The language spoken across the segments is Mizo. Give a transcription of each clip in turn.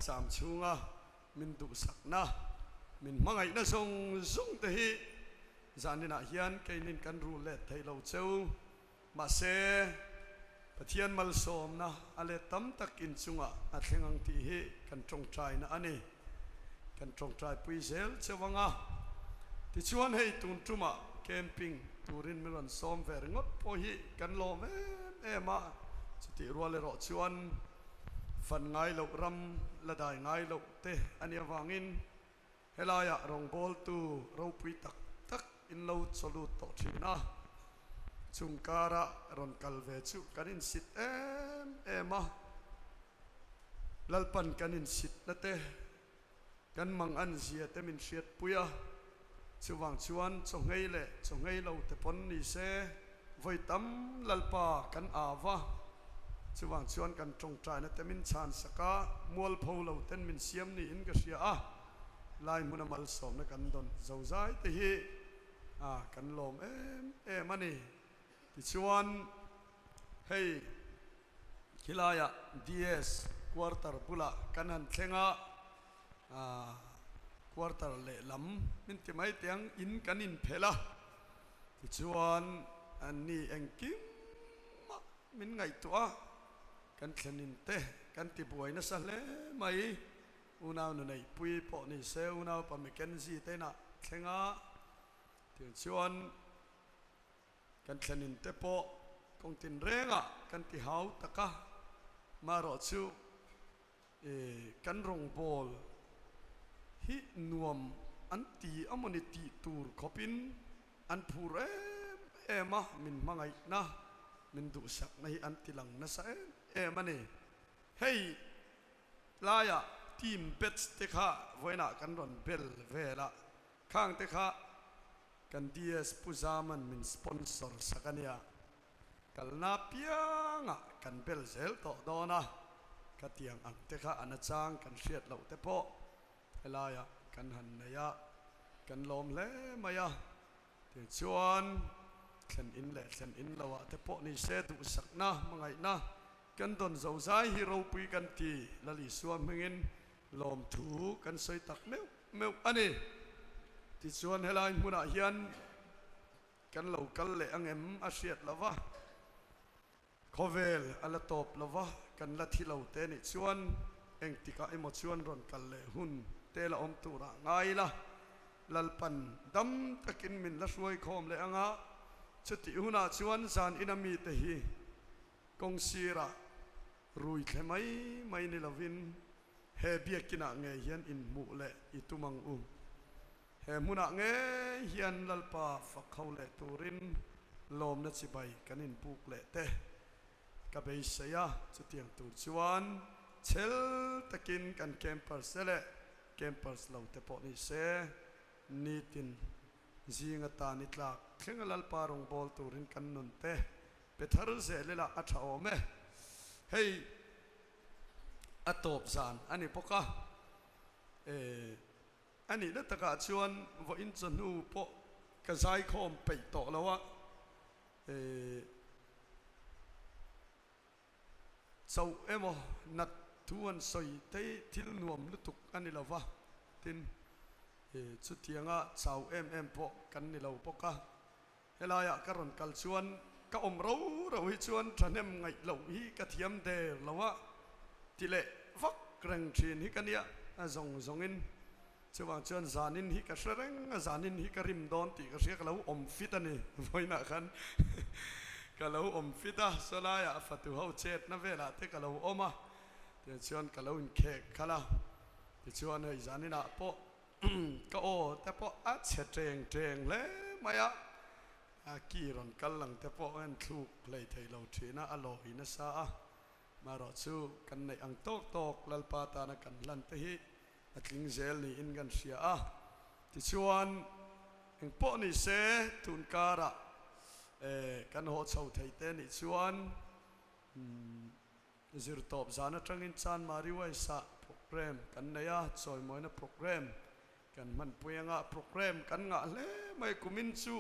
cham chhunga min duhsakna, min hmangaihna zawng zawng te hi zaninah hian keinin kan rul let thei lo cheu. Mahse, Pathian malsawmna a let tam tak inchungah a thleng ang tih hi kan tawngtaina a ni. Kan tawngtaipui zel cheu ang a. Tichuan hei tun tumah camping turin min rawn sawm ve ringawt pawh hi kan lawm em em a, chutih rual erawh chuan fan ngai loh ram la dai ngai loh te a nih avangin Helaiah rawngbawltu ropui tak tak in lo chaw lut tawh thin a, chung kara rawn kal ve chu kan insit em em a, Lalpan kan insitna te, kan mangan zia te min hriatpui a, chuvang chuan chaw nghei leh chaw nghei lo te pawn ni se vawi tam Lalpa kan au va, chuvang chuan kan tawngtaina te min chhan sak a, mualpho lo ten min siam niin ka hria a. Lai hmuna malsawmna kan dawn zozai te hi a kan lawm em em a ni. Tichuan hei khilaiah DS quarter bulah kan han thleng a, quarter lehlam min ti mai teh ang in kan inphelh a, tichuan anni engkim mah min ngaihtuah a, kan thlenin te kan tibuai nasa hle mai. Unau nu neihpui pawh ni se unau pa Mackenzie te inah thleng a, tiang chuan kan thlenin te pawh kawng tinrengah kan ti hau tak a, marawh chu kan rawngbawl hi nuam an ti a mawni tih tur khawpin an phur em em a, min hmangaihna, min duhsakna hi an ti lang nasa em em a ni. Hei. Tlaiah team batch te kha vawiinah kan rawn bel vel a, khang te kha kan DS Pu Zaman min sponsor sak a nia, kalna piangah kan bel zel tawh dawn a, khatiang ang te kha a nachang kan hriat loh te pawh helaiah kan han nei a, kan lawm hle mai a. Tichuan thlen in leh thlen in loah te pawh ni se duhsakna, hmangaihna Kan dawn zozai hi ropui kan ti, Lal Isua hmingin lawmthu kan sawi tak meuh meuh a ni. Tichuan helai hmunah hian kan lo kal leh ang em a hriat lo va, khawvel a la tawp lo va, kan la thi lo te nih chuan engtikah emaw chuan rawn kal leh hun te la awm turah ngai ila, Lalpan dam takin min la hruai khawm leh ang a, chutih hunah chuan zan ina mite hi Kawng sirah rui thle mai mai ni lovin he biakinah ngei hian inhmuh leh i tum ang u. He hmunah ngei hian Lalpa fak ho leh turin lawmna chibai kan inpuk leh te ka beisei a, chutiang tur chuan chhel takin kan campers te leh campers lo te pawh ni se nitin zing atan i tlak thlenga Lalpa rawngbâwl turin kan nun te Pe thar zel ila a tha awm e. Hei a tawp zan a ni bawk a, e a nihna takah chuan vawiin chawhnu pawh ka zaikhawm peih tawh lo a, e chauh emaw nat thu an sawi te hi thil nuam lutuk a ni lo va, tin e chutianga chau em em pawh kan ni lo bawk a. Helaiah ka rawn kal chuan ka awm ro ro hi chuan thahnem ngaih loh hi ka thiam der lo a ti leh vak reng thin hi ka nia a zawng zawngin. Chuvang chuan zanin hi ka hre reng a, zanin hi ka rim dawn tih ka hria ka lo awm fit a ni vawiinah khan ka lo awm fit a, sawlaiah fatu ho chetna velah te ka lo awm a, tichuan ka lo inkhek khalh a, tichuan hei zaninah pawh Ka aw te pawh a chhe teng teng hle mai a, a ki rawn kal lang te pawh a enthluk hlei thei lo thin a, a lawi nasa a. Marawh chu kan neih ang tawk tawk Lalpa tana kan hlan te hi a tling zel niin kan hria a. Tichuan eng pawh ni se tun karah kan haw chho thei te nih chuan Zirtawp zan atangin Chanmari Wise-ah programme kan nei a, chawimawina programme kan hmanpui anga programme kan ngah hle mai. Kumin chu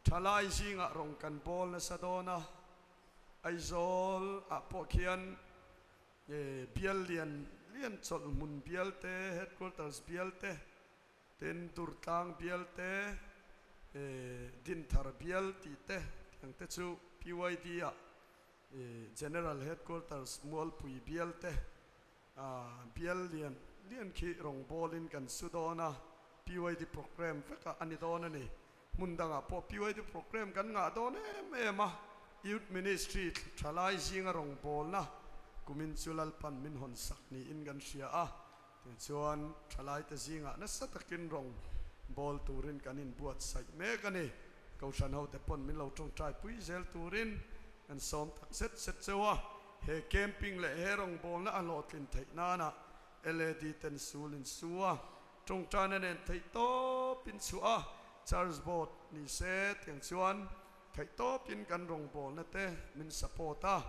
thalai zingah rawng kan bawl nasa dawn a, Aizawl ah pawh khian bial lian lian chawlhhmun bial te, Headquarters bial te, tin Durtlang bial te, Dinthar bial tih te tiang te chu PYD ah General Headquarters Mualpui bial te bial lian lian khi rawngbawlin kan su dawn a, PYD programme vekah a ni dawn a ni. Hmun dangah pawh PYD programme kan ngah dawn em em a, Youth Ministry thalai zinga rawngbawlna kumin chu Lalpan min hawn sak niin kan hria a, tichuan thalaite zingah nasa takin rawngbâwl turin kan inbuatsaih mek a ni. Kohhran hote pawn min lo tawngtai pui zel turin kan sawm tak zet zet cheu a, he camping leh he rawngbawlna a hlawhtlin theih nana LAD ten sul in su a, tawngtaina nen theih tawpin chhuah a, Church Board ni se tiang chuan theih tawpin kan rawngbawlna te min support a,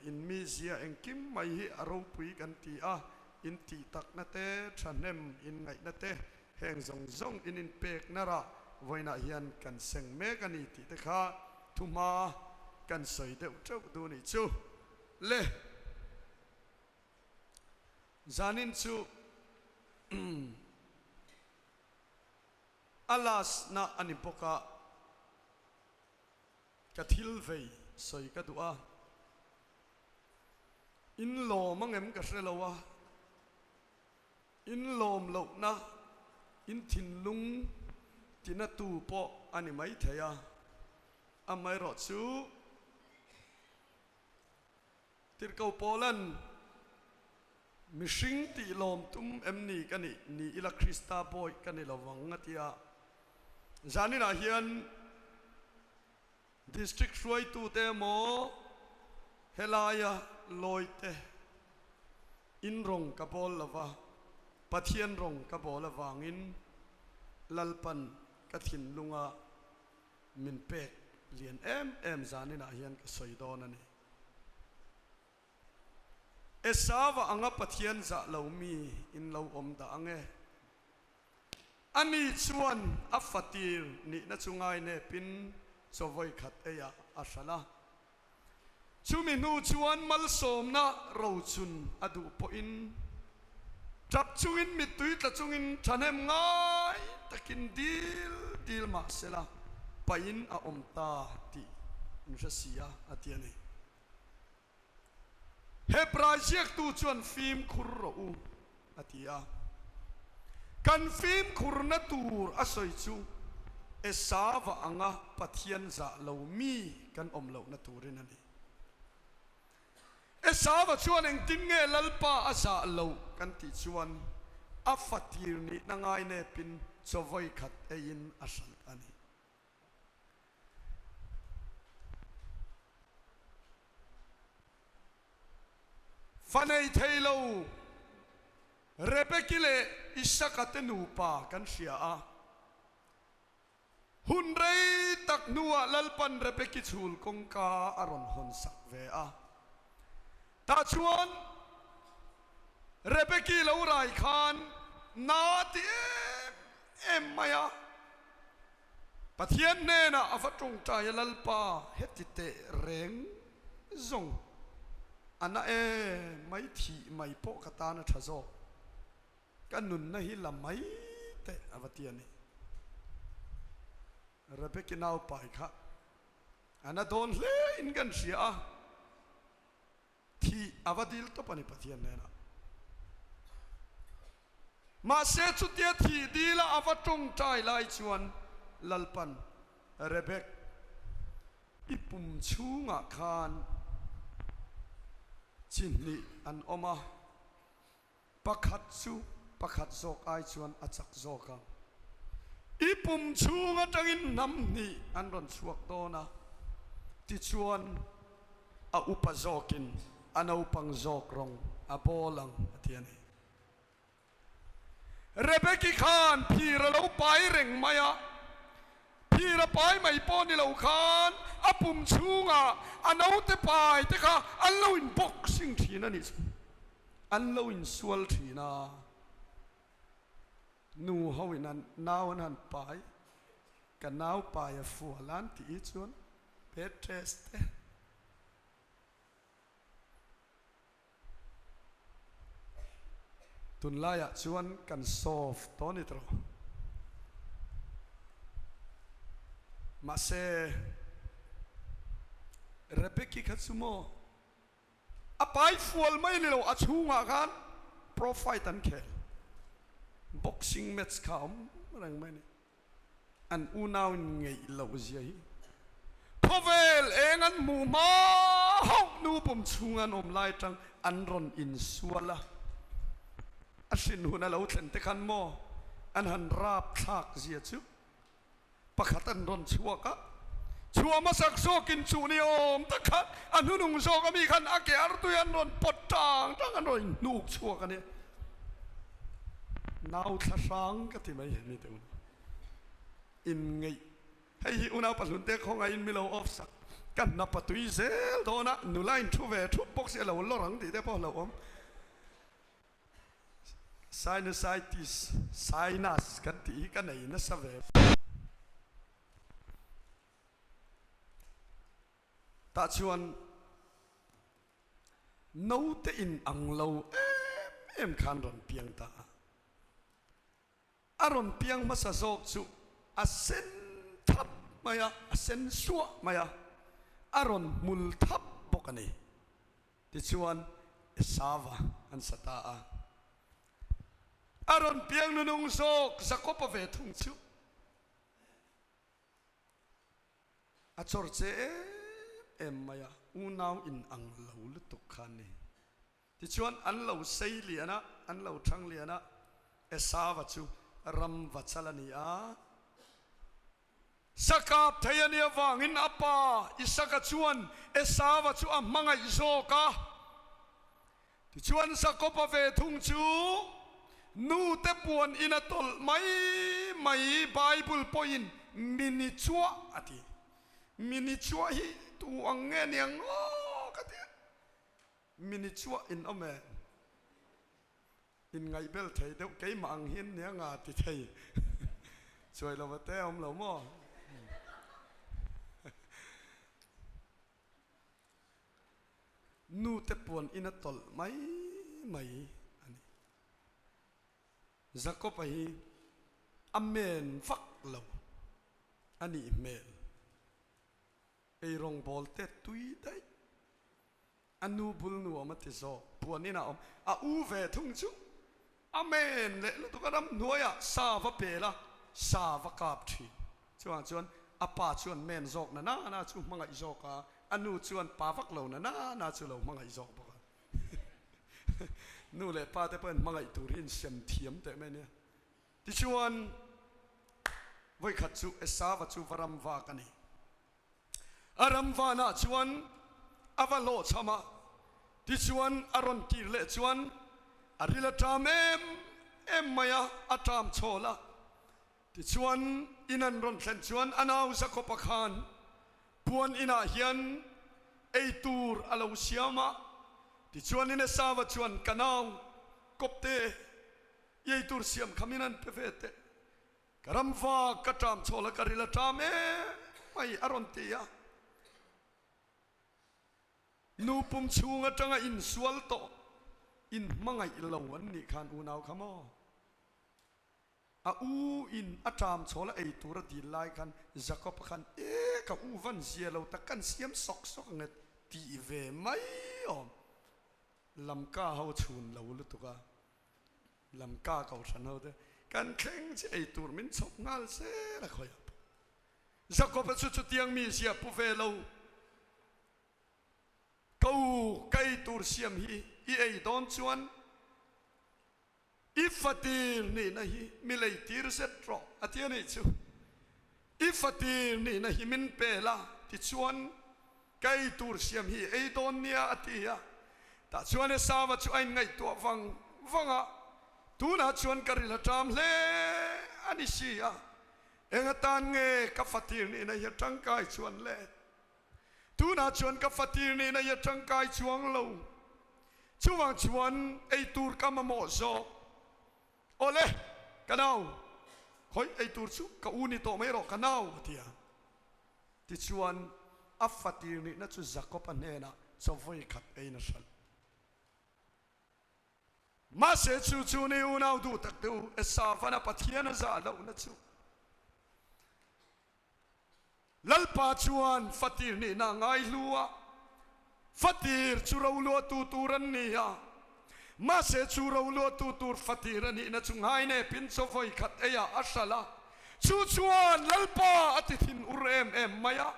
in mizia engkim mai hi a ropui kan ti a, in tih takna te, thahnem in ngaihna te Heng zawng zawng in inpek narah vawiinah hian kan seng mek a ni tih te kha thuhma kan sawi deuh teuh duh nih chu le. Zanin chu a last na a ni bawk a, ka thil vei sawi ka duh a, in lawm angem ka hre lo a. In lawm lohna, in thinlung tinatu pawh a ni maithei a, amaherawh chu Tirhkoh Paula'n mihring tih lawm tum em ni ka nih ni ila Krista bawi ka ni lovang a ti a. Zaninah hian District hruaitute emaw helaia lawite in rawng ka bawl lova, Pathian rawng ka bawl avangin Lalpan ka thinlunga min pek lian em em zaninah hian ka sawi dawn a ni. Esava anga Pathian zah lo mi in lo awm dah ang e. Ani chuan a fatir nihna chu ngainepin chaw vawikhat eiah a hralh a. Chumi hnu chuan malsawmna rochun a duh pawhin tap chungin mittui tla chungin thahnem ngai takin dil dil mah sela pain a awm ta tih an hre si a, a ti a ni. Hebrai ziaktu chuan fimkhur rawh u a ti a. Kan fimkhurna tur a sawi chu Esava anga Pathian zah lo mi kan awm lohna turin a ni. Esava chuan engtin nge Lalpa a zah loh kan tih chuan a fatir nihna ngainepin chaw vawikhat eiin a hralh a ni. Fa nei thei lo Rebeki leh Isaka te nupa kan hria a. Hun rei tak hnuah Lalpan Rebeki chhul kawngka a rawn hawn sak ve a. Tah chuan Rebeki lo rai khan na ti em em mai a. Pathian hnenah a va tawngtai a, Lalpa, heti teh reng zawng a na em mai, thih mai pawh ka tan a tha zawk, ka nunna hi la mai teh a va ti a ni. Rebeki naupai kha a na dawn hle in kan hria a. Thih a va dil tawp a ni Pathian hnenah. Mahse chutia thih dila a va tawngtai lai chuan Lalpan, Rebek, i pum chhungah khan chi hnih an awm a, Pakhat chu pakhat zawk ai chuan a chak zawk ang. I pum chhung atangin hnam hnih an rawn chhuak dawn a, tichuan a upa zawkin a naupang zawk rawng a bawl ang a ti a ni. Rebeki khan phir a lo pai reng mai a, phir a pai mai pawh ni lo khan a pum chhungah a naute pai te kha an lo in boxing thin a nih chu. An lo insual thin a, nu ho in an nau an han pai, ka nau pai a fual an tih hi chuan bed rest te. Tunlaiah chuan kan solve tawh a ni tawh. Mahse, Rebecca kha chu maw a pai fual mai ni lo, a chhungah khan pro fight an khel. Boxing match kha a awm reng mai a ni. An unau in ngeih loh zia hi khawvel eng an hmuh hma hauh nu pum chhung an awm lai tang an rawn insual a, a hrin hun a lo thlen te khan maw an han rap thlak zia chu pakhat an rawn chhuak a, chhuah hmasak zawkin chu ni awm tak khan a hnunung zawk ami khan a ke artui an rawn pawt tang tang an rawn inhnuk chhuak a nia. Nau thla hrang ka ti mai hemi te unau in ngeih hei hi unau pahlun te khawngaihin mi lo off sak ka hnap a tui zel dawn a nula in thu ve thup bawk si a lo lawr ang tih te pawh a hlauhawm sinusitis sinus kan tih hi ka nei nasa ve. Tah chuan Naute in ang lo em em khan rawn piang ta a. A rawn piang hmasa zawk chu a sen thap mai a, a sen suah mai a, a rawn hmul thap bawk a ni. Tichuan Esava an sa ta a. A rawn piang nunung zawk Jakob-a ve thung chu. A chawr che em em mai a, unau in ang lo lutuk kha a ni. Tichuan an lo sei lian a, an lo thang lian a, Esava chu ram va chal a ni a. Sakap thei a nih avangin a pa Isaka chuan Esava chu a hmangaih zawk a. Tichuan Jakob-a ve thung chu nute puan in a tawlh mai mai, Bible pawhin mini chuah a ti. Mini chuah hi tu ang nge niang aw ka ti a, mini chuah in awm em? In ngaihbel thei deuh keimah ang hian nia nga ti thei chuai lova te a awm lo maw? Nu te puan in a tawlh mai mai a ni. Jakob-a hi a men vak lo a nih hmel. Ei rawngbawl te tui daih. A nu bul nuam a ti zawk. Puan inah a awm. A u ve thung chu a men leh lutuk a ramhnuaiah sa va pel a, sa va kap thin. Chuvang chuan a pa chuan men zawk na na na chu hmangaih zawk a, a nu chuan pa vak lo na na na chu lo hmangaih zawk bawk a. Nu leh pa te pawhin hmangaih tur hi insem thiam teh mai nia. Tichuan vawikhat chu Esava chu va ram vak a ni. A ram vanah chuan a va hlawhchham a, tichuan a rawn kir leh chuan a ril a ṭam em em mai a, a ṭam chhawl a. Tichuan in an rawn thlen chuan a nau Jakob-a khan puan inah hian ei tur a lo siam a. Tichuan in Esau-a chuan, Ka nau, kawpte, i ei tur siam kha min han pe ve teh. Ka ramva ka ṭam chhawl a, ka ril a ṭam em mai, a rawn ti a. Nu pum chhung aṭanga insual tawh, inhmangaih lo an nih khan unau kha maw? A u in a ṭam chhawl a ei tur a dil lai khan Jakob a khan, E, ka u van zia lo tak, kan siam sawk sawk ang e tih ve mai awm. Lamka ho chhun lo lutuk a, Lamka kohhran ho te kan thleng chi ei tur min chhawp nghal zel a khawiah pawh. Jakob a chu chutiang mi zia pu ve lo. Ka u, ka ei tur siam hi i ei dawn chuan I fatir nihna hi mi leitir zet rawh, a ti a nih chu. I fatir nihna hi min pe la, tichuan ka ei tur siam hi ei dawn nia, a ti a. Tah chuan Esava chu a inngaihtuah vang vang a, Tunah chuan ka ril a ṭam hle a ni si a, eng atan nge ka fatir nihna hi a ṭangkai chuan le? Tunah chuan ka fatir nihna hi a tangkai chuang lo. Chuvang chuan ei tur ka mamawh zawk. Awle, ka nau, khawi ei tur chu ka u ni tawh mai rawh ka nau, a ti a. Tichuan, a fatir nihna chu Jakob-a hnenah chaw vawi khat eiin a hralh. Mahse chu chu ni unau duh tak te u, Esavana Pathian a zah lohna chu. Lalpa chuan fatir nihna a ngai hlu a, fatir chu roluahtu tur an ni a. Mahse chu roluahtu tur fatir a nihna chu ngainepin chaw vawi khat eiah a hralh a, chu chuan Lalpa a ti thin ur em em mai a.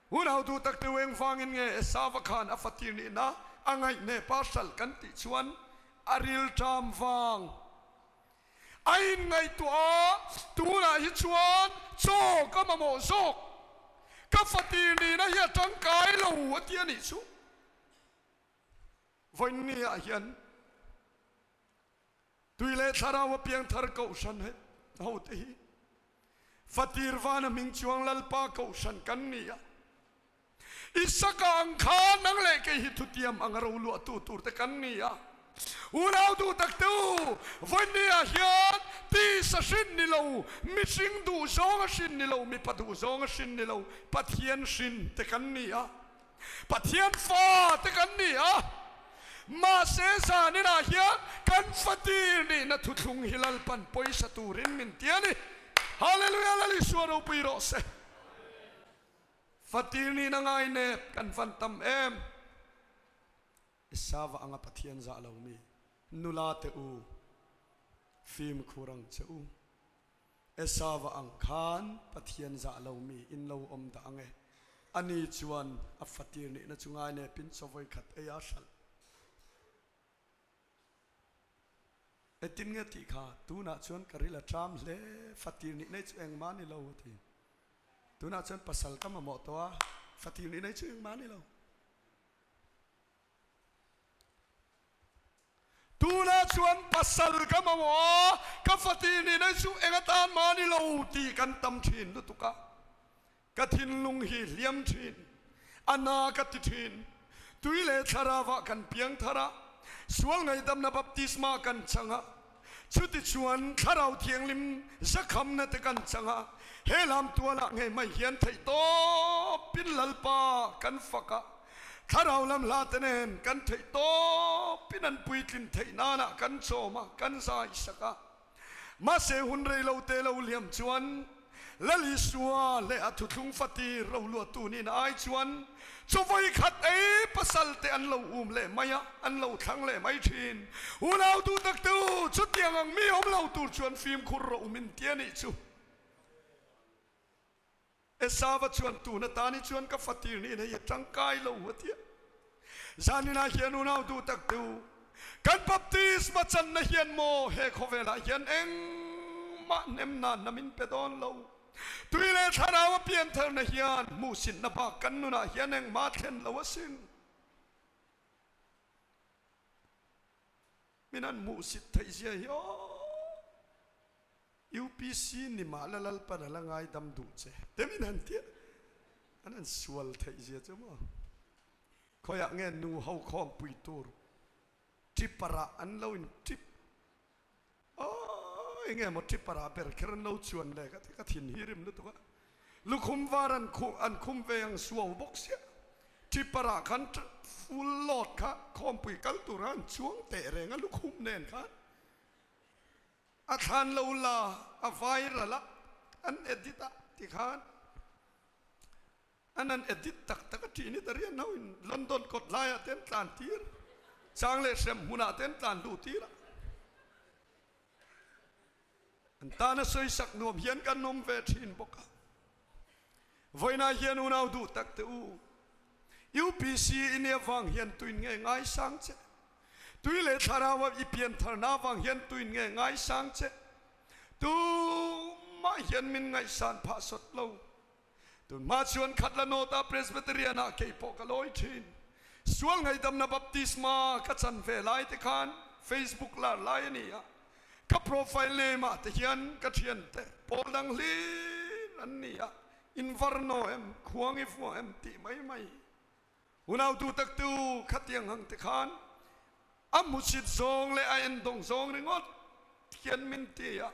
Unau duh tak te u engvangin nge Esava khan a fatir nihna a ngaihnep a hralh kan tih chuan a rilṭam vang A inngaihtuah a, tunah hi chuan chaw ka mamawh zawk, ka fatir nihna hi a tangkai lo a ti a nih chu. Vawiinni ah hian tui leh thlarau a piangthar kohhran ho te hi fatir vana hming chuang Lalpa kohhran kan ni a, Isaka ang kha nang leh kei hi thutiam anga ro luahtu tur te kan ni a. Unau duh tak te u, vawiinni ah hian tisa hrin ni lo, mihring duh zawng a hrin ni lo, mipa duh zawng a hrin ni lo, Pathian hrin te kan ni a. Pathian fa te kan ni a. Mahse zanin ah hian kan fatir nihna thuthlung hi Lalpan pawisa turin min ti a ni. Hallelujah Lal Isua ropui rawh se. Fatir nih na ngai nep kan van tam em. Esava anga Pathian zah lomi nula te u fimkhur ang che u. Esava ang khan Pathian zah lomi in lo awm dah ange. Ani chuan a fatir nihna chu ngai nepin chaw vawikhat ei a hralh. Engtin nge tih kha tunah chuan ka ril a ṭam hle, fatir nih nei chu engmah a ni lo a ti. Tunah chuan pasal ka mamawh tawh a, fatir nih nei chu engmah a ni lo. Tunah chuan pasal ka mamawh a, ka fatir nih nei chu eng atan mah a ni lo tih kan tam ṭhin lutuk a. Ka thinlung hi hliam thin, a na ka ti thin. Tui leh thlarauah kan piang thar a, sual ngaihdamna baptisma kan chang a, chutichuan Thlarau Thianghlim zakhamna te kan chang a, he lam tualah ngei mai hian theihtawpin Lalpa kan fak a, Thlarau lam hla te nen kan theihtawpin an puitlin theih nanah kan chawm a, kan zai sak a. Mahse hun rei lo te lo liam chuan Lal Isua leh a thuthlung fatir ro luahtu nin ai chuan chaw vawi khat ei pasal te an lo um leh mai a, an lo thlang leh mai thin. Unau duh tak te u, chutiang ang mi awm lo tur chuan fimkhur rawh u min ti a nih chu. Esava chuan tun atan hi chuan ka fatir niin hei a tangkai lo a ti a. Zaninah hian unau duh tak te u, kan baptisma channa hian maw he khawvelah hian engmah hnem nan na min pe dawn lo. Tui leh thlarau a piantharna hian hmuhsitna bak kan nunah hian engmah thlen lo asin. Min an hmuhsit theih zia hi aw. UPC ni mah la Lalpan a la ngaidam duh che te min han tia an han sual theih zia chu maw. Khawiah nge nu ho khawmpui tur tipper ah an lo in tip aw enge maw tipper ah ber kher an lo chuan le ka ti ka thin hi rim lutuk a. Lukhum var an khuh an khum ve ang suau bawk sia tipper ah khan full load kha khawmpui kal tur a an chuang teh reng a lukhum nen khan. A thlan lo la, a viral a, an edit a tikhan an an edit tak tak a ṭih ni ta rian ho in London kawt laiah te an tlan tir, chang leh hrem hmunah te an tlan luh tir a. An tana sawisak nuam hian kan awm ve ṭhin bawk a. Vawiinah hian unau duh tak te u, UPC i nia vang hian tuin nge ngaisang che? Tui leh thlarau a i piantharna avang hian tuin nge ngaisang che? Tumah hian min ngaihsan phah sawt lo. Tunhma chuan Khatla North-ah Presbyterian-ah kei pawh ka lawi thin. Sual ngaihdamna baptisma ka chan ve lai te khan Facebook lar lai a ni a. Ka profile name ah te hian ka thiante pawl dang hlir an ni a, invarno em, khuang i vuah em tih mai mai. Unautu taktu khatiang hang te khan a hmusit zawng leh a endawng zawng ringawt hian min ti a.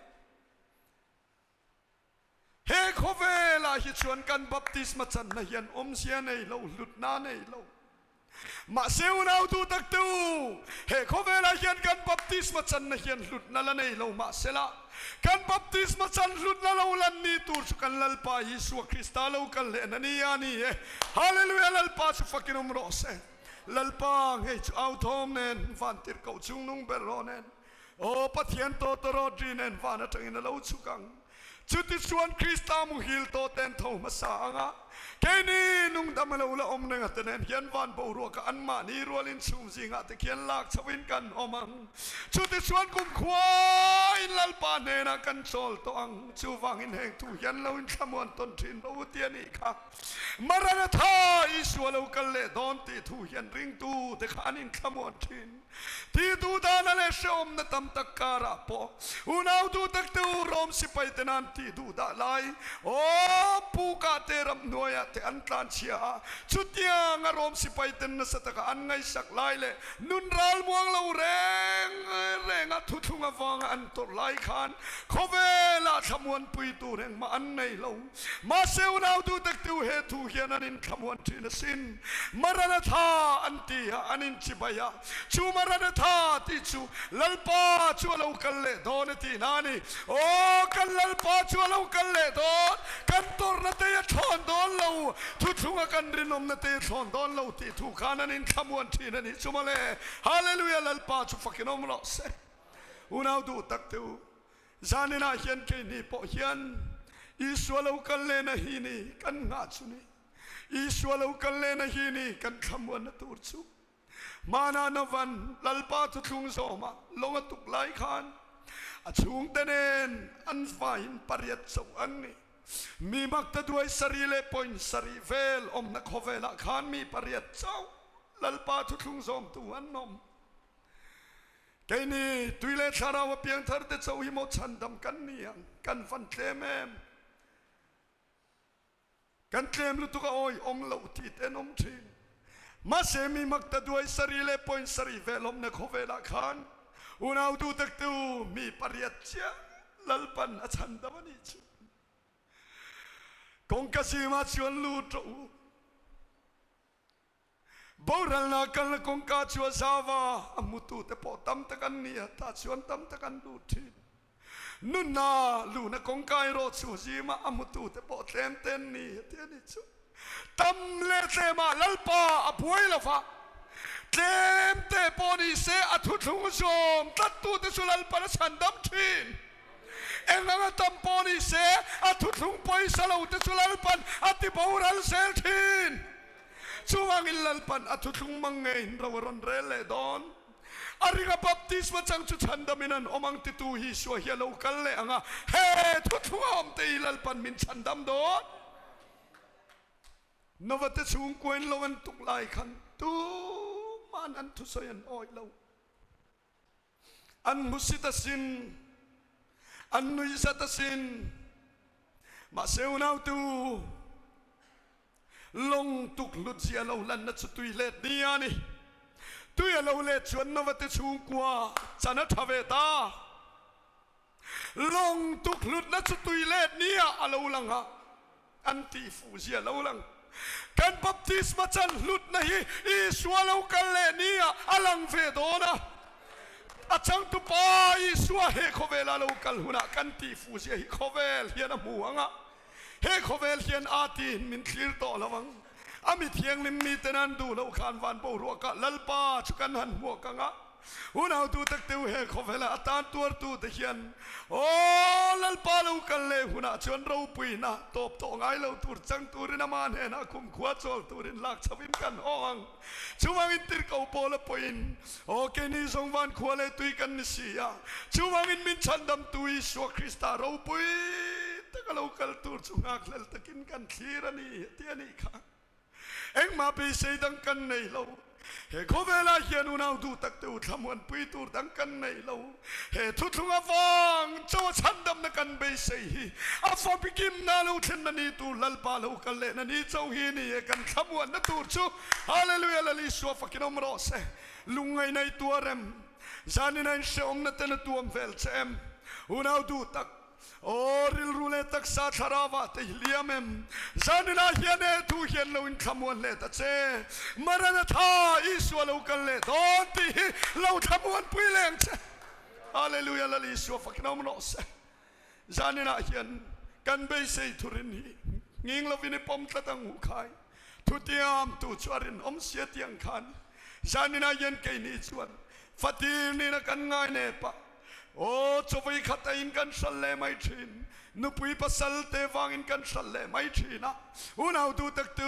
He khawvelah hi chuan kan baptisma channa hian awmzia nei lo, hlutna nei lo. Mahse unau tu tak te u, he khawvelah hian kan baptisma channa hian hlutna la nei lo mahsela, kan baptisma chan hlutna lo lan ni tur chu kan Lalpa Isua Krista lo kal lehna ni a ni e. Hallelujah Lalpa chu fakin awm rawh se. Lalpa ngei chu au thawm nen, van tirhkoh chungnung ber rawh nen, aw Pathian tawtawrawt ri nen van atangin a lo chhuk ang. Chutichuan Krista muhil tawh ten tho hmasa ang a, keini nungdam a lo la awm reng a te nen hian van boruaka anmahni rualin chhum zingah te khian lak chhoin kan awm ang. Chutichuan kumkhua in Lalpa hnenah kan chawl tawh ang. Chuvangin heng thu hian lo inthlamuan tawn thin rawh u ti a nih kha. Maranatha, Isua lo kal leh dawn tih thu hian ringtu te kha an inthlamuan thin. Ti duh dana leh hrehawmna tam tak karah pawh unau duh tak te u Rom sipai te nan tih duh dah lai aw pukah te ramhnuaiah te an tlanchhia a, chutianga Rom sipai ten nasa taka an ngaihsak lai leh nun ral muang lo reng renga thuthlung avanga an tawrh lai khan khawvelah thlamuanpui tur engmah an nei lo. Mahse unau duh tak te u he thu hian an inthlamuan thin asin. Maranatha an ti a, an inchibai a. Chu Maranatha tih chu Lalpa chu a lo kal leh dawn a tihna a ni. Aw, kan Lalpa chu a lo kal leh dawn, kan tawrhna te a thlawn dawn lo, thuthlunga kan rinawmna te a thlawn dawn lo tih thu khan an inthlamuan thin a nih chu mawle. Hallelujah, Lalpa chu fakin awm rawh se. Unau duh tak te u, Zaninah hian keini pawh hian Isua lo kal lehna hi ni kan nghah chu ni. Isua lo kal lehna hi ni kan thlamuanna tur chu. Hmanah Novan Lalpa thuthlung zawmah lawng a tuk lai khan a chhungte nen an vaiin pariat chauh an ni. Mi makta duai sarih leh point sarih vel awmna khawvelah khan mi pariat chauh Lalpa thuthlung zawmtu an awm. Keini tui leh thlarau a piangthar te chauh hi maw chhandam kan ni ang, kan van tlem em? Kan tlem lutuk a awi awm loh tih te an awm thin. Mahse mi mak ta duai sarih leh point sarih vel awmna khawvelah khan unau duh tak te u mi pariat chiah Lalpan a chhandam a nih chu. Kawngka zimah chuan lut rawh u. Boralna kalna kawngka chu a zau a, a hmutute pawh tam tak an ni a, tah chuan tam tak an lut thin. Nunna luhna kawngka erawh chu zima a hmutute pawh tlem te an ni, a ti a ni chu. Tam leh tlemah Lalpa a buai lo va, tlem te pawh ni se a thuthlung zawm tlattute chu Lalpan a chhandam thin. Eng anga tam pawh ni se a thuthlung pawisa lo te chu Lalpan a ti boral zel thin. Chuvangin Lalpan a thuthlung mang ngeiin ro a rawn rel leh dawn. A ringa baptisma chang chu chhandamin an awm ang titu hi Isua hi a lo kal leh ang a, he thuthlunga awm te hi Lalpan min chhandam dawn. Nova te chhungkuain lo an tuk lai khan tuman an thusawi an awih lo. An hmusit asin, an nuihzat asin. Mahse unautu, lawng tuk hlut zia lo lanna chu tui let ni a ni. Tui a lo let chuan Nova te chhungkua chan a tha ve ta. Lawng tuk hlutna chu tui let ni ah a lo lang a, an tih fuh zia lo lang. Kan baptisma chan hlutna hi Isua lo kal leh ni ah a lang ve dawn a. A changtupa Isua he khawvela lo kal hunah kan tih fuh zia hi khawvel hian a hmu ang a. He khawvel hian a tiin min thlir tawh lo ang. A mi thianghlim miten an duh loh khan van boruakah Lalpa chu kan han hmuak ang a. Unautu tak teu he khawvela a tan tuartu te hian Aw Lalpa lo kal leh hunah chuan ropuina tawp tawh ngai lo tur chang turin ama hnenah kumkhua chawl turin lak chhoin kan haw ang. Chuvangin tirhkoh pawl a pawhin Aw keini zawng van khua leh tui kan ni si a, chuvangin min chhandamtu Isua Krista ropui taka lo kal tur chu nghakhlel takin kan thlir a ni, ti a nih kha. Engmah beisei dang kan nei lo. He khawvelah hian unau duh tak te u thlamuanpui tur dang kan nei lo. He thuthlung avang chaw a chhandamna kan beisei hi a famkimna lo thlenna ni tur Lalpa lo kal lehna ni cho hi ni e kan thlamuanna tur chu. Hallelujah Lal Isua fakin awm rawh se. Lungngaih nei tuar em? Zanin a inhrehawmna ten a tuam vel che em? Unau duh tak. Aw rilru leh taksa thlarau ah te hi liam em? Zaninah hian he thu hian lo inthlamuan hle ta che. Maranatha, Isua lo kal leh dawn tih hi lo thlamuan pui leng che. Hallelujah, Lal Isua fakin awm rawh se. Zaninah hian kan beisei thurin hi nghing lovin i pawm tlat ang u khai. Thutiam tu chu a rinawm sia tiang khan zaninah hian keini chuan fatir nina kan ngai nep a. Aw, chawei khat a in kan hral leh mai thin. Nupui pasal te vangin kan hral leh mai thin a. Unau duh tak tu,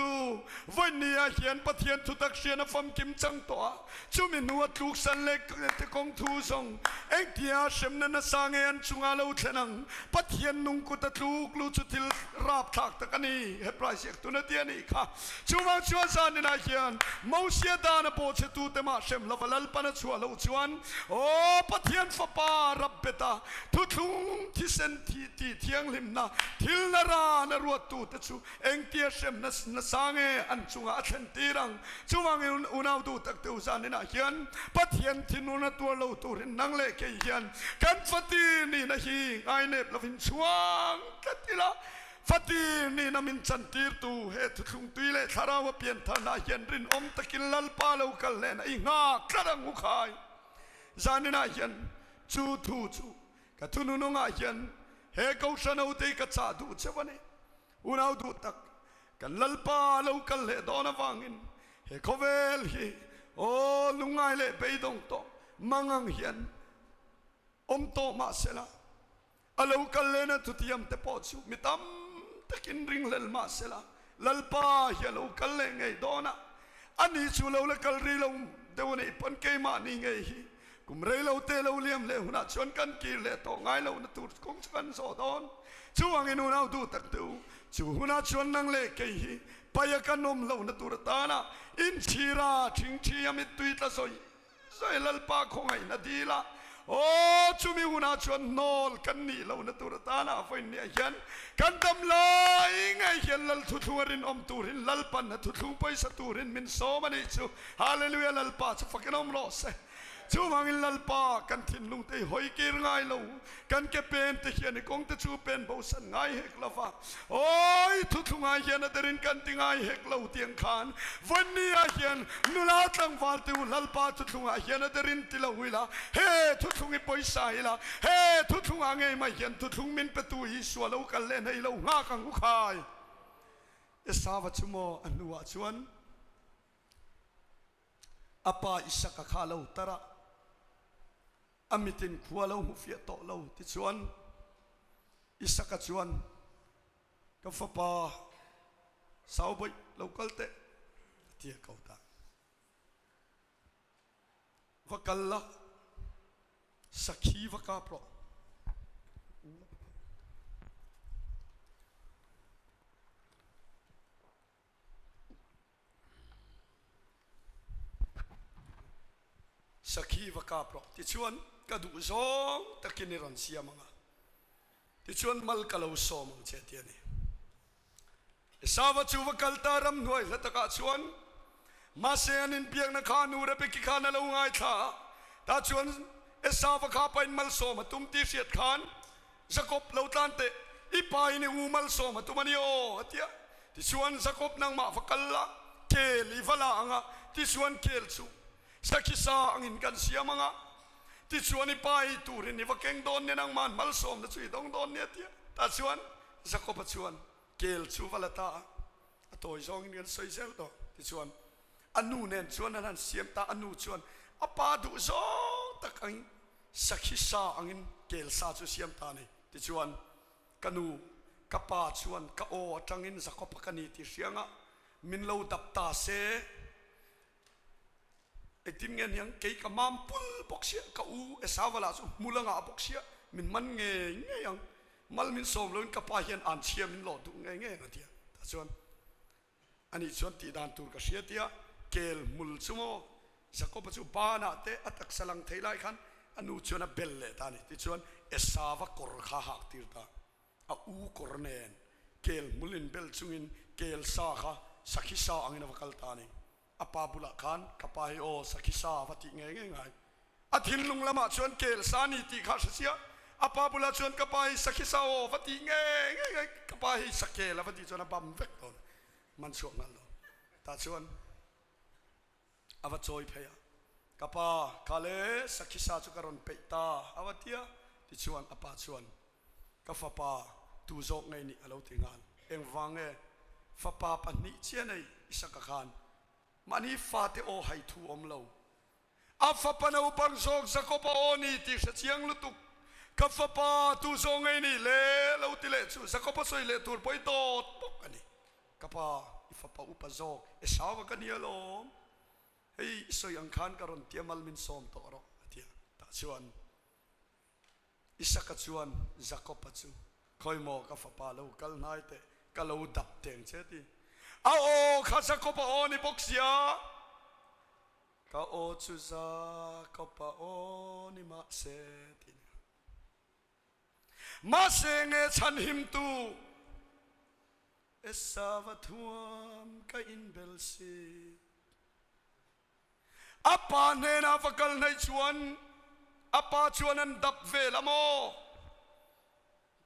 vawiin ah hian Pathian thutak hrian a famkim chang tawh a. Chumi hnu a tluksan leh te kawng thu zawng engtia hremna nasa nge an chungah lo thlen ang? Pathian nung kut a tluk lu chu thil rapthlak tak a ni. Hebrai ziak tuna ti a nih kha. Chuvang chuan zaninah hian Mosia dan a bawhchhetute mah hrem lova Lalpan a chhuah loh chuan, Aw Pathian Fapa rap bet a, thuthlung thisen thi tih thianghlimna thil na ran a ruattute chu engtia hremna nasa nge an chungah a thlen tir ang? Chuvangin unau duh tak teu zaninah hian Pathian thinur na tuar lo turin nang leh kei hian kan fatir nihna hi ngainep lovin chhuang tlat ila. Fatir nihna min chantirtu he thuthlung tui leh thlarau a piantharna hian rinawm takin Lalpa lo kal hnena i nghak tlat ang u khai. Zaninah hian chu thu chu ka thununawngah hian he Kohhran hote hi ka chah duh cheu a ni. Unau duh tak, kan Lalpa lo kal leh dawn avangin he khawvel hi aw lungngai leh beidawng tawh mangang hian awm tawh mahsela, A lo kal lena thutiam te pawh chu mi tam takin ringhlel mah sela, Lalpa hi a lo kal leh ngei dawn a, ani chu lo la kal rih lo deuh a nih pawn keimahni ngei hi kum rei lo te lo liam leh hunah chuan kan kir leh tawh ngai lohna tur kawng chu kan zawh dawn. Chuvangin unau duh tak te u, chu hunah chuan nang leh kei hi paia kan awm lohna tur atana inchhira thingthi a mittui tla sawi Sawi Lalpa khawngaihna dil a, aw chumi hunah chuan hnawl kan nih lohna tur atana a vawiin niah hian kan dam lai ngei hian Lal thuthlung a rinawm turin Lalpan a thuthlung pawisa turin min sawm a nih chu. Hallelujah Lalpa chu fakin awm rawh se. Chuvangin Lalpa kan thinlung te hi hawi kir ngai lo, kan ke pen te hian i kawng te chu pen bosan ngai hek lo va, Awi thuthlungah hian a derin kan ti ngai hek lo tiang khan Vawinia hian nula tlangval te u Lalpa thuthlungah hian a derin ti lo ila, he thuthlung i pawisa ila, he thuthlungah ngei mai hian thuthlung min petu Isua lo kal leh nei lo nghak ang u khai. Esava chu maw a hnuah chuan a pa Isaka kha a lo tar a, a mitin khua lo hmu fiah tawh lo tichuan Isaka chuan, Ka fapa, Saubawih, lo kal teh, a ti a ko ta. Va kal la, sakhi va kap rawh. Sakhi va kap rawh tichuan ka duh zawng takin i rawn siam ang a, tichuan mal ka lo sawm ang che ti a ni. Esava chu va kal ta ramhnuai hla takah chuan mahse an inbiakna kha nu Rebeki khan a lo ngaithla a, tah chuan Esava kha pain malsawm a tum tih hriat khan Jakob lo tlan teh, i pa in i u malsawm a tum a ni aw, a ti a. Tichuan Jakob nangmah va kal la, kel i va la ang a, tichuan kel chu sakhi sa angin kan siam ang a, tichuan i pa ei turin i va keng dawn nia, nangma'n malsawmna chu i dawng dawn nia, a ti a. Tah chuan Jakob-a chuan kel chu va la ta a, a tawi zawngin kan sawi zel tawh. Tichuan a nu nen chuan an han siam ta, a nu chuan a pa duh zawng tak angin Sakhi sa angin kel sa chu siam ta a ni. Tichuan, ka nu, ka pa chuan ka aw atangin Jakob-a ka ni tih hrianga min lo dap ta se. Engtin nge niang, kei ka mam pul bawk sia, ka u Esau-a lah chu hmul a ngah bawk sia, min man ngei ngei ang. Mal min sawm loin ka pa hian an chhia min lawh duh ngei ngei ang a ti a. Tah chuan Ani chuan tih dan tur ka hria tia kel hmul chu maw Jakob-a chu banah te a taksa lang thei lai khan a nu chuan a bel leh ta a ni. Tichuan Esava kawr kha a hak tir ta. A u kawr nen kel hmul in bel chungin kel sa kha sakhi sa angin a va kal ta a ni. A pa bulah khan ka pa hi aw sakhi sa a va tih ngei ngei ngai. A thinlung lamah chuan kel sa a ni tih kha a hre chiah. A pa bulah chuan ka pa hi sakhi sa aw va tih ngei ngei ngei ka pa hi sakel a va tih chuan a bam vek dawn man chhuak nghal dawn. Tah chuan a va chawi phei a, Ka pa, kha le sakhi sa chu ka rawn peih ta a va ti a. Tichuan a pa chuan, Ka fapa tu zawk ngei nih a lo ti nghal. Engvang nge fapa pahnih chiah nei Isaka khan mahni fate aw hai thu awm lo A fapa naupang zawk Jakob a aw ni tih hre chiang lutuk. Ka fapa tu zawng ngei ni le lo ti leh chu Jakob a sawi leh tur pawh i dawt bawk a ni. Ka pa, i fapa upa zawk Esau a ka ni alawm. Hei i sawi ang khan ka rawn ti a mal min sawm tawh rawh a ti a. Tah chuan Isaka chuan Jakob-a chu, Khawi maw ka fapa lo kal hnai teh, ka lo dap teng che ti. A aw kha Jakob-a aw ni bawk sia. Ka aw chu za ka pa aw ni mahse ti nia. Mahse nge chhanhimtu Esava thuam ka inbel si. A pa hnenah va kal hnaih chuan a pa chuan an dap vel a maw?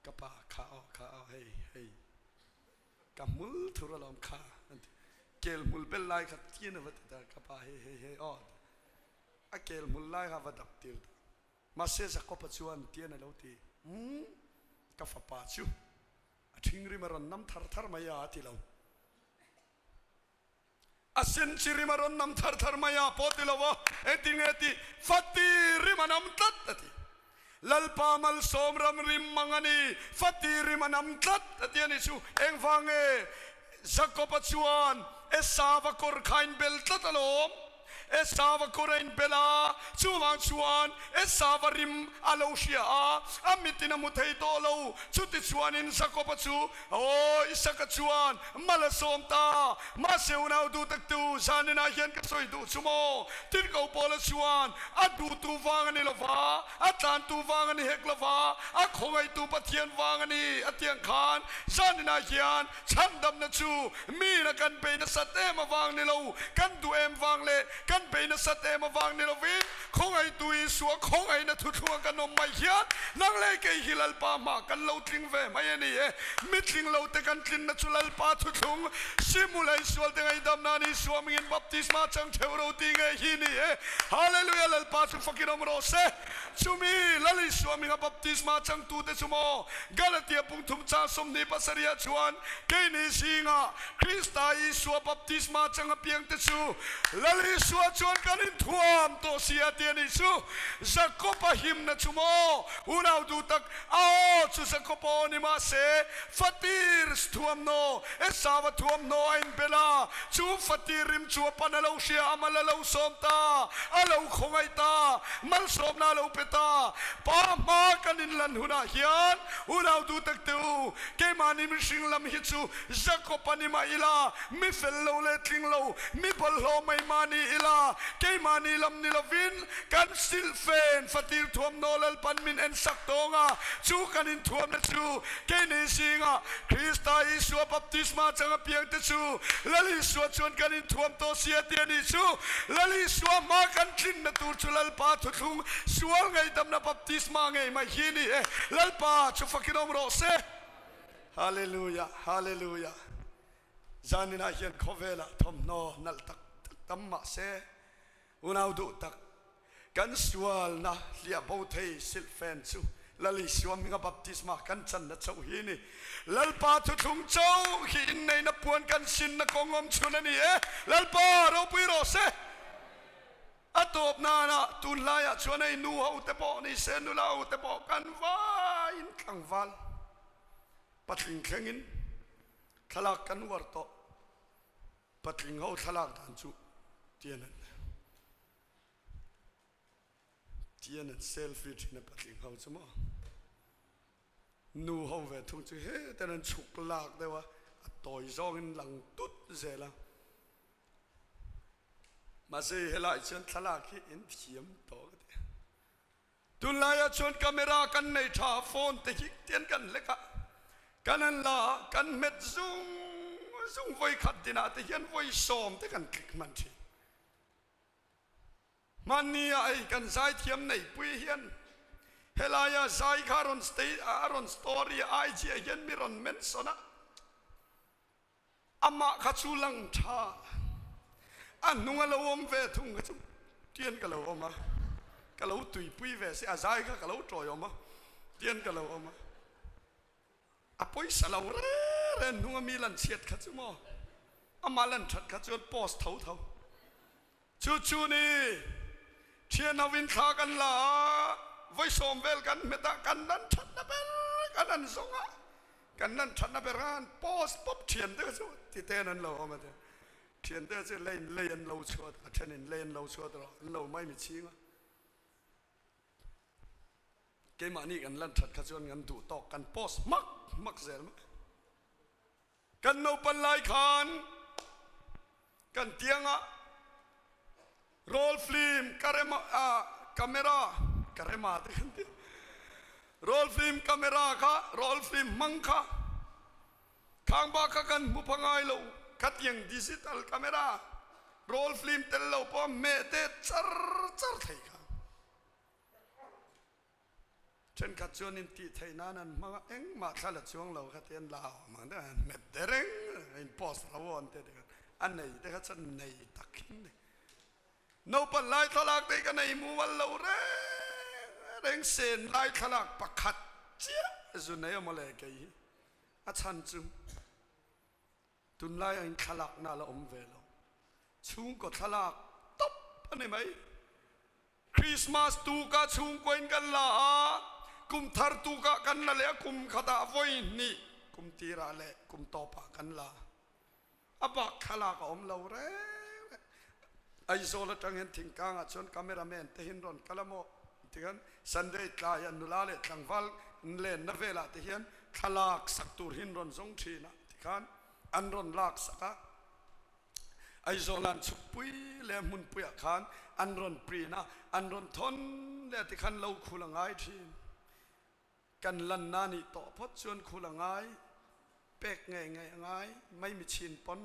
Ka pa kha aw kha aw hei hei. Ka hmul thur alawm kha an ti. Kel hmul bel lai kha tian a va ti ta ka pa hei hei hei aw a kel hmul lai kha va dap tir ta. Mahse Jakob-a chuan tian a lo ti, Umm, ka fapa chu a ṭhingrim a rawn nam thar thar mai a a ti lo. A sen chi rim a rawn nam thar thar mai a pawh ti lo a, engtin nge tih Fati rim a nam tlat a ti. Lalpa malsawm ram rim mang a ni, Fati rim a nam tlat a ti a ni chu. Engvang nge Jakob-a chuan Esau-a kawr kha a inbel tlat alawm? Esau-a kawr a inbel a, chuvang chuan Esau-a rim a lo hria a, a mitin a hmu thei tawh lo. Chutichuanin Jakob-a chu Aw, Isaka chuan mal a sawm ta. Mahse unau duh tak tu zaninah hian ka sawi duh chu maw? Tirhkoh Paula chuan a duhtu vang a ni lo va, a tlantu vang a ni hek lo va, a khawngaihtu Pathian vang a ni a tih ang khan zaninah hian chhandamna chu miin a kan bei nasat em avang ni lo, kan duh em vang leh kan bei nasat em avang ni lovin Khawngaihtu Isua khawngaihna thuthlunga kan awm mai hian nang leh kei hi Lalpa hmah kan lo tling ve mai a ni e. Mi tling lo te kan tlinna chu Lalpa thuthlung Simula Isual te ngaihdam nan Isua mingin baptisma chang theuh ro tih ngei hi ni e. Hallelujah Lalpa chu fakin awm rawh se. Chumi Lal Isua minga baptisma changtu te chu maw Galatia pungthum chang 27 ah chuan keini zingah Krista Isua baptisma chang apiang te chu Lal Isua chuan kan inthuam tawh si a ti a nih chu. Jakob-a himna chu maw unau duh tak a aw chu Jakob-a aw ni mahse fatir thuamhnaw Esau-a thuamhnaw a inbel a, chu fatir rim chu a pan a lo hria a, mal a lo sawm ta, a lo khawngaih ta, malsawmna a lo pe ta. Pa hma kan inlan hunah hian unau duh tak te u, keimahni mihring lam hi chu Jakob a ni mah ila, mi fel lo leh tling lo, mi bawlhhlawh mai mah ni ila, keimahni lam ni lovin kan silhfen fatir thuamhnaw Lalpan min en sak tawng a, chu kan inthuamna chu keini zingah Krista Isua baptisma chang apiangte chu Lal Isua chuan kan inthuam tawh si a ti a nih chu. Lal Isua hma kan tlinna tur chu Lalpa thuthlung sual ngaihdamna baptisma ngei mai hi a ni e. Lalpa chu fakin awm rawh se. Hallelujah Hallelujah Zaninah hian khawvelah thawmhnaw nalh tak tak tam mahse unau duh tak kan sualna hliah bo thei silhfen chu Lal Isua hminga baptisma kan channa chauh hi ni. Lalpa thuthlung chauh hi inneihna puan kan sinna kawng awm chhun a ni e. Lalpa ropui rawh se. A tawp nana tunlaiah chuan hei nu ho te pawh ni se nula ho te pawh kan vaiin tlangval patling thlengin thlalak kan uar tawh. Patling ho thlalak dan chu tian an tian an selfie thin a patling ho chu maw. Nu ho ve thung chu heten an chhuk lak deuh a, a tawi zawngin lang tut zel a. Mahse helai chuan thlalak hi in thiam tawh ka ti. Tunlaiah chuan camera kan nei tha a, phone te hi tian kan hlek a, kan han la a, kan hmet zung zung vawi khat dinah te hian vawi sawm te kan click hman thin. Hmanni ah hei kan zaithiam neipui hian. Helaia zai kha rawn stay a rawn story a IG ah hian mi rawn mention a, amah kha chu lang tha a hnung a lo awm ve thung kha chu tian ka lo awm a, ka lo tuipui ve si a zai kha ka lo tawiawm a tian ka lo awm a. A pawisa lo reng reng hnunga mi lan chhiat kha chu maw amah lan that kha chuan post tho tho chu chu ni thian ho in thla kan la a vawi sawm vel kan hmet a kan lan that na ber kan han zawng a kan lan that na ber a an post pawp thian te kha chu ti ten an lo awm a te thian te chu lei in lei an lo chhuat a then in lei an lo chhuat rawh an lo mai mi chhing a. Keimahni kan lan that kha chuan kan duh tawk kan post hmak hmak zel mai. Kan naupan lai khan kan tianga roll film karema ah camera karema te kan ti roll film camera kha roll film hmang kha khang bak kha kan hmu pha ngai lo khatiang digital camera roll film tel lo pawh hmeh te char char thei kha. Thenkhat chuan in tih theih nan an hmang a, engmah thla la chuang lo kha ti an la awm ang deuh a, hmet dereng in post lo an ti deuh a, a nei te kha chuan nei tak in ni. Naupan lai thlalak te hi ka nei mual lo reng reng, sen lai thlalak pakhat chiah zu nei a mawle kei hi, a chhan chu tunlai ang in thlalak na la awm ve lo, chhungkaw thlalak tawp a ni mai. Christmas tuka chhungkaw in kan la a, kum thar tukah kan la leh a, kum khatah vawi hnih kum tirah leh kum tawpah kan la. A bak thlalak a awm lo reng reng. Aizawl atang hian thingkangah chuan cameraman te hian rawn kal a maw tikhan Sunday tlai a nula leh tlangval lenna velah te hian thlalak sak tur hian rawn zawng thin a tikhan an rawn lak sak a. Aizawl an chhukpui leh hmunpuiah khan an rawn print a, an rawn thawn leh a tikhan lo khul a ngai thin. Kan lanna nih tawh phawt chuan khul a ngai, pek ngei ngei a ngai, maimichin pawn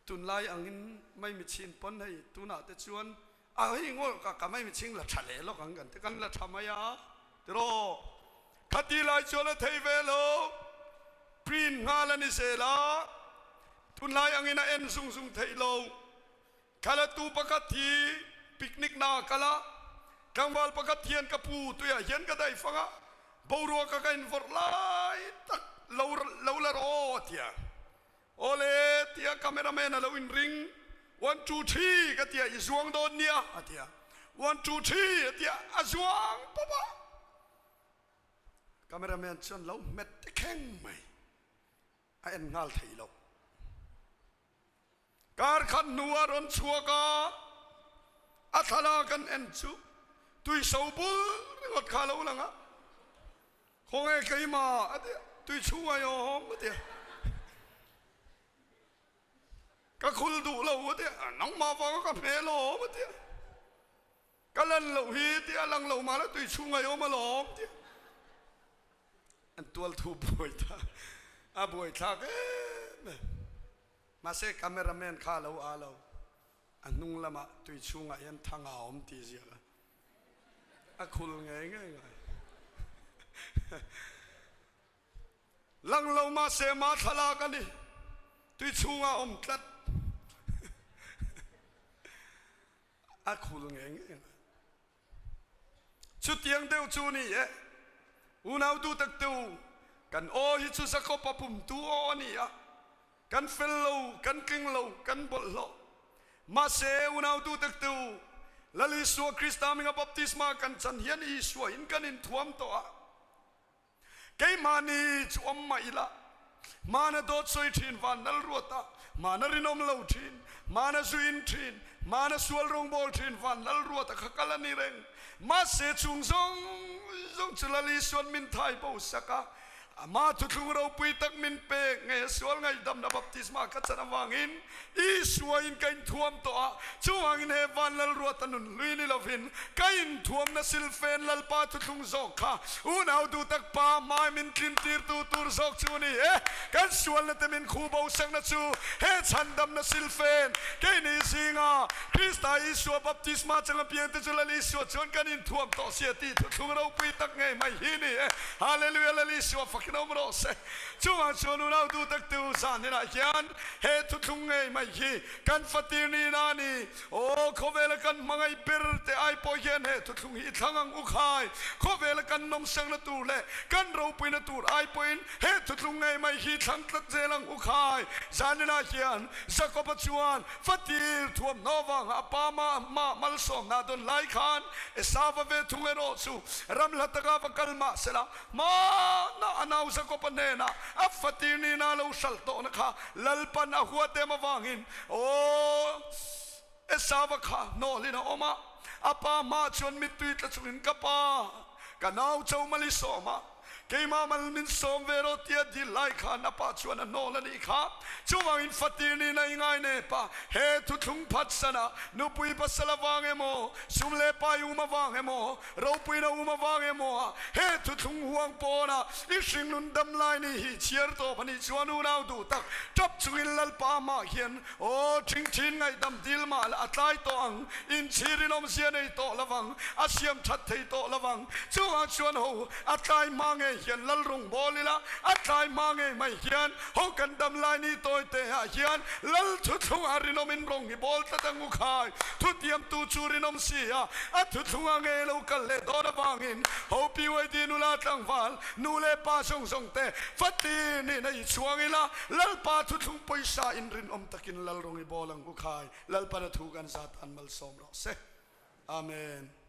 tunlai angin maimichin pawn hei tunah te chuan a hei ngaw ka ka maimiching la tha leh lawk ang kan ti kan la tha mai a tiraw khati lai chuan a thei ve lo print nghal a ni zel a tunlai angin a en zung zung theih lo khalatu pakhat hi picnic na a kal a tlangval pakhat hian ka pu tuiah hian ka daih fang a boruak a ka invawrh lai tak lo lo la rawh aw a ti a. Awle tia cameraman a lo inring, One two three ka tia i zuang dawn nia a tia, One two three a tia a zuang pawp a, cameraman chuan lo hmet te kheng mai, a en nghal thei lo. Kar khat hnuah rawn chhuak a, a thlalak an en chu tuiso bul ringawt kha a lo lang a. Khawnge keimah a ti a, tui chhung a awm a ti a, ka khul duh lo a ti a, nangmah vanga ka hmel a awm a ti a, ka lan loh hi ti a, lang lo mahla tui chhung a awm alawm a ti a, an tual thu buai ta a buai thlak em em. Mahse cameraman kha a lo a lo, a hnung lamah tui chhungah hian thang a awm tih ziak a. A khul ngei ngei ngai. Lang lo mahse mah thlalak a ni. Tui chhungah awm tlat. A khul ngei ngei ngai. Chutiang deuh chu ni e. Unau duh tak te u, kan aw hi chu Jakob a pumtu aw a ni a. Kan fel lo, kan tling lo, kan bawlhhlawh. Mahse, unau duhtak te u, Lal Isua Krista hminga baptisma kan chan hian Isua in kan inthuam tawh a. Keimahni chu awm mah ila, hmana dawt sawi thin van nal ruat a, hmana rinawm lo thin, hmana zu in thin, hmana sual rawngbâwl thin van nal ruat a kha kal a ni reng. Mahse, chung zawng zawng chu Lal Isua'n min thai bo sak a. Ama thuthlung ropui tak min pek nge sual ngaihdamna baptisma ka chan avangin Isua in ka inthuam tawh a, chuvangin he van Lalruata nun hlui ni lovin ka inthuamna silfen Lalpa thuthlung zawk kha unau duhtak pa hmai min tlintirtu tur zawk chu a ni e. Kan sualna te min khuh bo sakna chu he chhandamna silfen keini zinga Krista Isua baptisma changa piangte chu Lal Isua chuan kan inthuam tawh sia tih thuthlung ropui tak ngei mai hi ni e. Hallelujah Lal Isua fakin awm rawh se. Chungah chuan unau duh tak tu zan hnenah hian he thuthlung ngei mai hi kan fatir ni na ni. Aw khawvela kan hmangaih ber te ai pawh hian he thuthlung hi i thlang ang u khai. Khawvela kan nawmsakna tur leh kan ropuina tur ai pawhin he thuthlung ngei mai hi thlang tlat zel ang u khai. Zan hnenah hian Jakoba chuan Fatir thuamhnaw vanga a pa mah malsawmna dawn lai khan Esava ve thung erawh chu ram hla taka va kal mah sela, hmana a nau Jakoba hnenah a fatir nihna a lo hralh tawhna kha Lalpan a huat em avangin aw Esava kha hnawlin a awm a. A pa hmaah chuan mittui tla chungin ka pa, ka nau Chomali sawma, Keimah mal min sawm ve rawh tia dil lai khan a pa chuan a hnawl a nih kha. Chuvangin fatir niin a ingai nep a, he thuthlung phatsan a nupui pasal avang emaw, sum leh pai um avang emaw, ropuina um avang emaw a he thuthlung huang pawna i hringnun dam lai ni hi chhiar tawp a nih chuan unau duh tak tap chungin Lalpa amah hian Aw, ṭhingṭhin ngaihdam dil mah la a tlai tawh ang, inchhir inawmzia nei tawh lo vang, a siam ṭhat thei tawh lo vang. Chuvang chuan ho, a tlai hma ngei hian lal rung bawl ila, a tlai hma ngei mai hian ho kan dam lai ni tawi te ah hian lal thuthlung ah rinawm in rawng hi bawl tlat ang u khai. Thutiamtu chu rinawm si a, a thuthlung ah ngei lo kal leh dawn avangin ho PYD nula tlangval, nu leh pa zawng zawng te fatir nihna i chhuang ila, Lalpa thuthlung pawisa in rinawm takin Lalrawngi bawl ang u khai, Lalpan a thu kan zat an malsawm rawh se. Amen.